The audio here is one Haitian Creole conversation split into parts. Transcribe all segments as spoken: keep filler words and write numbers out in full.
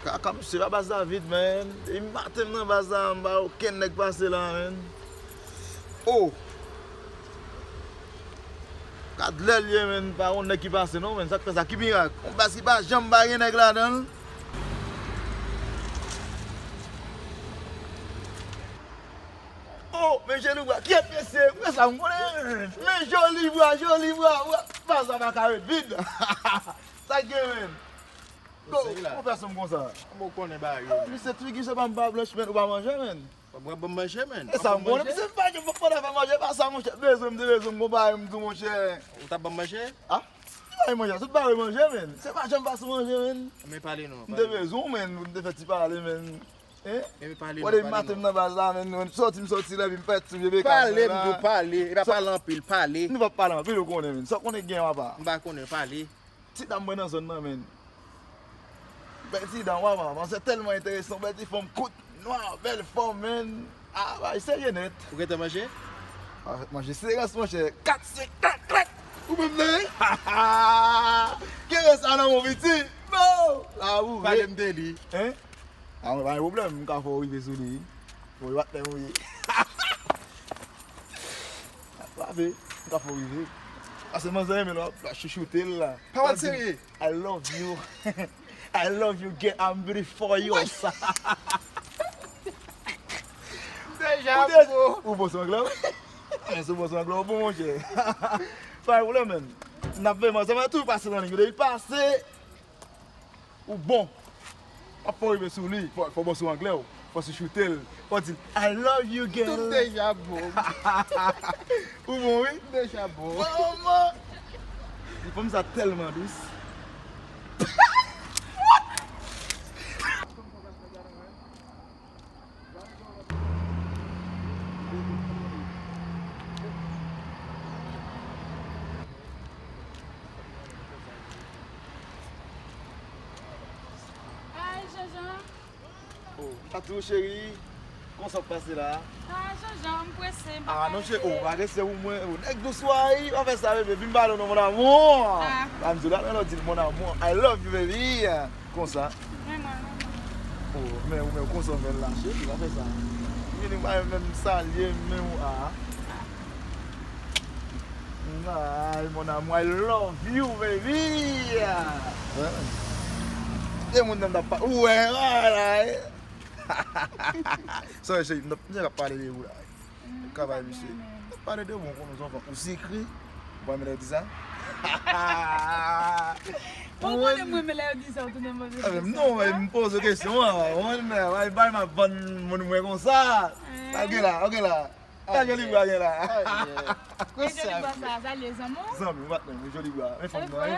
Kaka misye pa baz la vid, man. Depi maten m nan baz la, m pa wè okenn nèg pase la, man. Oh! Gad lè l ye, man, pa yon nèg ki pase non, man. Sa k fè sa? Ki mirak? Yon baz ki pa janm pa gen nèg ladan l. Oh, men Jolibwa, kyèt mesye, men sa m konnen, men Jolibwa, Jolibwa, bwa, baz la pa ka ret vid. Sa k gen, men? Go, ou fè sanm konsa. Mwen konnen bagay yo, men. Misye, figi se pa m pa blanch, men, ou pa manje, men. W ap ban m manje, men. E sa m konnen, misye, m pa gen fòk mande fè manje, pa sa, monchè, bezwen m te bezwen m konpare m tou, monchè. Ou t ap ban m manje? Ah, ki bagay manje, tout bagay manje, men. Se pa janm pase manje, men. Men pale non. M te bezwen w, men, pou m te fè ti pale, men. Hein? Epi pale non, pale non. Wè depi maten m nan baz la, men, sòti m sòti la, epi m pèt sou vye bekal mwen la. Pale, m di w pale. E pa pale anpil, pale. Nou p ap pale anpil, ou konnen, men. Sa w konnen gen, papa. M pa konnen, pale. Ti dam mwen nan zòn nan, men. Bèl ti dam, papa. Manzè tèlman enteresan, bèl ti fanm kout, nwa, bèl fòm, men. Ah, bagay serye nèt. Ou gentan manje? Ah, manje se rans, monchè. Kat, senk, klak, klak. Ou menm nan, hein? Ki rans sa nan mon piti? Non! La ou pale m de li. Hein? Ah, mwen pa gen pwoblèm, m ka fè w rive sou li. Bon, yo pa t fè m wi. Pa vre, m ka fè w rive. Pase manzè renmen l, w ap chouchoute l la. Pawòl serye. I love you. I love you, girl, I'm beautiful. Deja bon. Ou bon sou anglè, wi. Men sou bon sou anglè, ou bon, monchè. Pa gen pwoblèm, men. N ap fè manzè, mwen toujou pase nan liy, depi pase. Ou bon. Ap fò rive sou li. Fò, fò bon sou anglè w. Fò sou choute l. Fò di l, I love you, girl. Tout deja bon. Ou bon, wi. Deja bon. Bon, bon. Fanm sa tèlman dous. Ay, Jean-Jean. Oh, Natou, cheri. Kòman sa ap pase la? Ah, Jean-Jean, m prese, m pa ka rete. Ah, non, cheri, oh, pa rete ou mwen. Oh, nèg dous, wi, pa fè sa, bebe. Vin pale non, mon amour. Ah. Ba m di w la, non, non, di l, mon amour. I love you, baby. Konsa. Renmen, renmen. Oh, men ou menm konsa w fè l la, cheri, pa fè sa. Vini, pa menm salye m, men ou a. Ay, mon amour, I love you, baby. Hein? De moun nan t ap pa, ou wè, wala. Sa, cheri, m t ap, m t ap pale de ou la. Travay, misye. Pale de bon, konnen zanfan ou sekre. Ou pa renmen lè yo di sa? Bon, ou konnen mwen renmen lè yo di sa, ou tounen mwen. Ah, men non, men m poze kesyon an. Ou konn, bay, bay, m ap vann moun mwen konsa. Sa gen la, ok la. Sa gen li bwa gen la. Konsa. Sa li zanmi w? Zanmi, ou pa t menm, joli bwa. Men fanm nan, wi.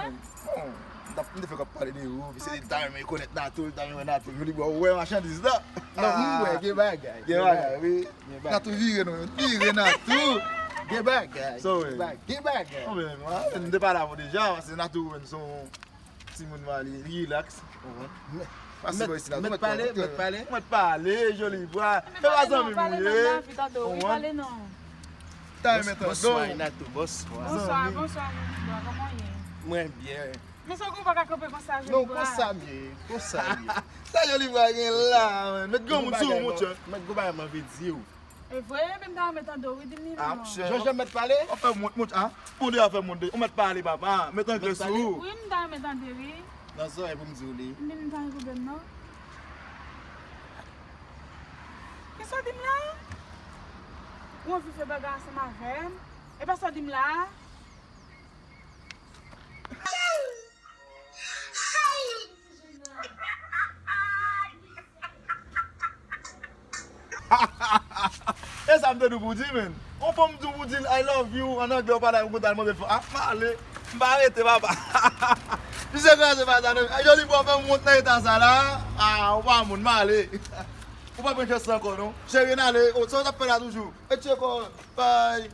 Bon, m t ap, m te fè k ap pale de ou, se li ta renmen konèt Natou, li ta renmen Natou, joli bwa, ou wè machandiz la. Non, m wè, gen bagay. Gen bagay, wi. Natou vire non, vire Natou. Gen bagay. Sa w wè? Gen bagay. Bon, men, mwen, m te pale avè w deja, paske Natou, men, se yon timoun mwen, li, li rilaks. Pase bò isi la, mèt pale, mèt pale. Mèt pale, joli bwa. Se pa zanmi m ou ye. Pale non. Ta renmen tande w. Bonswa, Natou, bonswa. Bonswa, bonswa, joli bwa, kòman w ye? Mwen byen. Men sa w gen w pa ka kanpe konsa, joli bwa? Non, konsa m ye, konsa m ye. Sa joli bwa gen la, men. Met granmoun sou ou, monchè. Met gwo bagay m anvi di w. E vre, men m ta renmen tande w, wi, di m li non. Jean-Jean met pale? W ap fè mont, mont, a? Ou deja fè mont de, ou met pale, papa. Met anglè sou ou. Wi, m ta renmen tande, wi. Nan zòrèy pou m di w li. M di m ta gen pwoblèm, non. Kisa w di m la? Ou anvi fè bagay ansanm avè m? E pa sa w di m la? E sa m te di w pou w di, men. Yon fanm di w pou w di l I love you, an anglè, ou pale avè l konsa, l mande l fò. Ah, m ale. M pa rete, papa. Misye kraze pa sa, non. Ay, joli bwa, fè m wont nan eta sa la. Ah, ou pa moun, m ale. Ou pa pran chans ankò, non. Cheri, n ale. Oh, sa w t ap fè la toujou? E tcheko, bay.